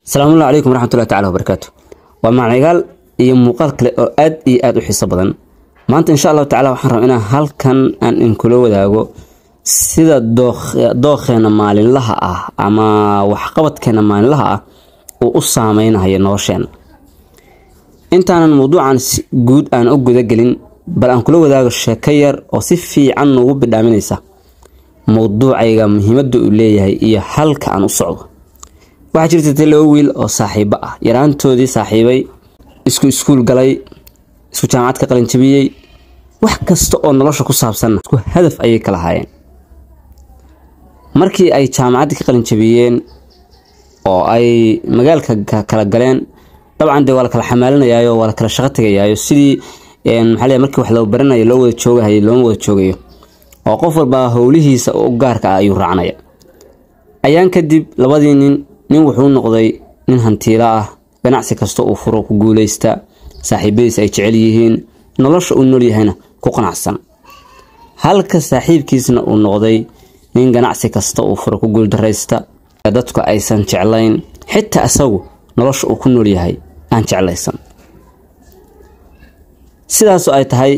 Asalaamu calaykum waraxmatullahi tacaala wabarakaatu. Waa maccigaal iyo muuqaal kale oo aad iyo aad u xiiso badan. Maanta, insha Allahu tacala, waxaan rabaa inaan halkan aan inkula wadaago sida dookheena maalinlaha ah ama waxqabadkeena maalinlaha ah uu u saameynayo nolosheena. Intaanan mawduucan guud aan u gudagelin, bal aan kula wadaago sheeko yar oo si fiican noogu bidhaaminaysa mawduucayga, muhiimadda uu leeyahay iyo halka aan u socdo. Waxaa jirta laba wiil oo saaxiibo ah, yaraantoodii saaxiibay, isku iskuul galay, isku jaamacad ka qalinjabiyey, wax kasta oo nolosha ku saabsanna isku hadaf ayay kala haayeen. Markii ay jaamacaddii ka qalinjabiyeen oo ay magaalka kala galeen, dabcan dee waa la kala xamaalinayaayo, waa la kala shaqo tegayaayo. Sidii maxaa leeyahay, markii wax loo baranayo loo wada joogahayo, looma wada joogayo, oo qof walba howlihiisa u gaarka ah ayuu raacanaya. Ayaan kadib labadii nin, nin wuxuu noqday nin hantiilo ah, ganacsi kasta uu furo ku guuleysta, saaxiibadiis ay jecel yihiin, nolosha uu nool yahayna ku qanacsan, halka saaxiibkiisna uu noqday nin ganacsi kasta uu furo ku guuldaraysta, dadku aysan jeclayn, xitaa isagu nolosha uu ku nool yahay aan jeclaysan. Sidaasoo ay tahay,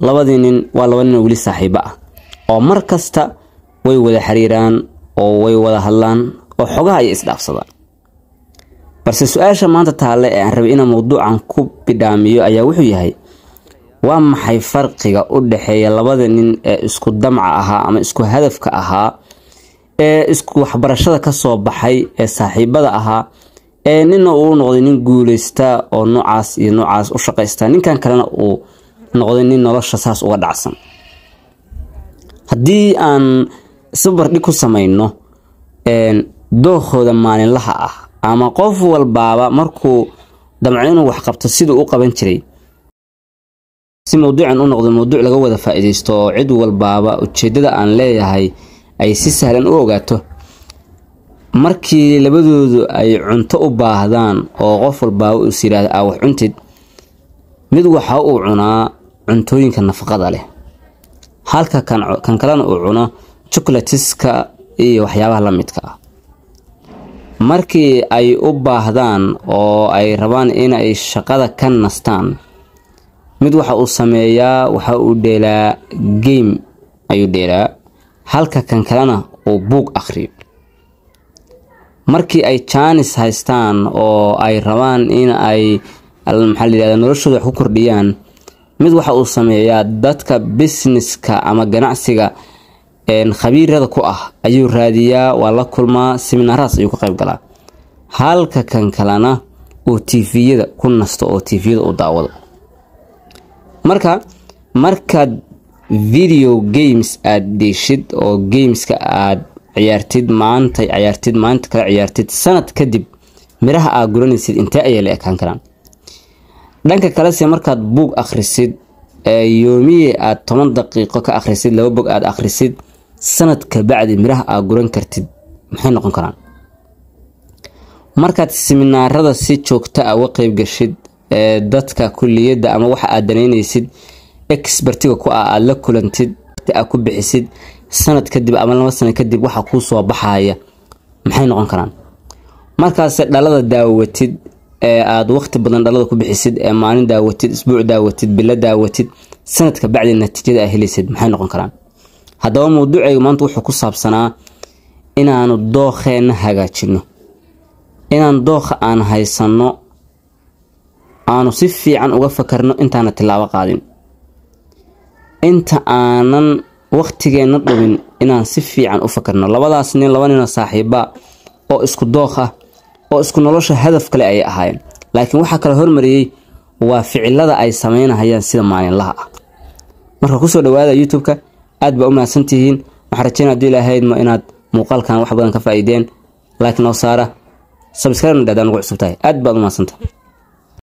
labadii nin waa laba nin oo weli saaxiibo ah, oo mar kasta way wada xiriiraan oo way wada hadlaan oo xogaha ay isdhaafsadaan. Balse su-aasha maanta taalle ee aan rabay inaan mawduucan ku bidhaamiyo ayaa wuxuu yahay: waa maxay farqiga u dhexeeya labada nin ee isku damca ahaa ama isku hadafka ahaa, ee isku waxbarashada ka soo baxay, ee saaxiibada ahaa, ee nina uu noqday nin guuleysta oo noocaas iyo noocaas u shaqaysta, ninkan kalena uu noqday nin nolosha saas uga dhacsan? Haddii aan isbarbardhig ku samayno dookooda maalinlaha ah ama qof walbaaba markuu damco inuu wax qabto siduu u qaban jiray, si mawduucan u noqdo mawduuc laga wada faa'iidaysto oo cid walbaaba ujeeddada aan leeyahay ay si sahlan u ogaato, markii labadoodu ay cunto u baahdaan oo qof walbaaba is yidhaahda aa wax cuntid, mid waxa uu cunaa cuntooyinka nafaqada leh, halka kan kalena uu cuno chocolatiska iyo waxyaabaha la midka ah. Markii ay u baahdaan oo ay rabaan inay shaqada ka nastaan, mid waxa uu sameeyaa, waxa uu dheelaa game ayuu dheelaa, halka kan kalena uu buug akhriyo. Markii ay jaanis haystaan oo ay rabaan in ay, maxaa la yidhahdaa, noloshooda wax ku kordhiyaan, mid waxa uu sameeyaa dadka businesska ama ganacsiga khabiirada ku ah ayuu raadiyaa, waa la kulmaa, seminaarahaas ayuu ka qayb galaa, halka kan kalena uu TV-yada ku nasto oo TV-yada uu daawado. Marka markaad video games aad dheeshid oo gameska aad ciyaartid, maanta ciyaartid, maanta kala ciyaartid, sanad kadib miraha aad guranaysid intee ayay la ekaan karaan? Dhanka kalese, markaad buug akhrisid ee yoomiye aad 10 daqiiqo ka akhrisid, laba bog aad akhrisid, sanad ka bacdi miraha aad guran kartid maxay noqon karaan? Markaad seminaarada si joogta ah uga qayb gashid ee dadka kulliyadda ama waxa aad danaynaysid expertiga ku ah aad la kulantid, aad ku bixisid, sanad kadib ama 2 sano kadib waxa kuu soo baxaya maxay noqon karaan? Markaase dhalada daawatid ee aad waqti badan dhalada ku bixisid, ee maalin daawatid, isbuuc daawatid, bilo daawatid, sanadka bacdi natiijada aad helaysid maxay noqon karaan? Haddaba mawduucaygu maanta wuxuu ku saabsanaa inaanu dookheena hagaajino, inaan dookha aan haysanno aanu si fiican uga fakarno intaana tilaabo qaadin, inta aanan waqtigeenna dhumin, inaan si fiican u fakarno. Labadaas nin, laba ninoo saaxiiba oo isku dookh ah oo isku nolosha hadaf kale ayay ahaayeen, laakiin waxaa kala hormariyey waa ficilada ay sameynahayaan sida maalinlaha ah. Marka kusoo dhawaada YouTube-ka, aad baa u mahadsantihiin. Waxaan rajeynaya, haddii Ilaahay idmo, inaad muuqaalkan wax badan ka faa'iideen. Like noo saara, subscribe na dhadaan ugu cusub tahay. Aad baad u mahadsantahay.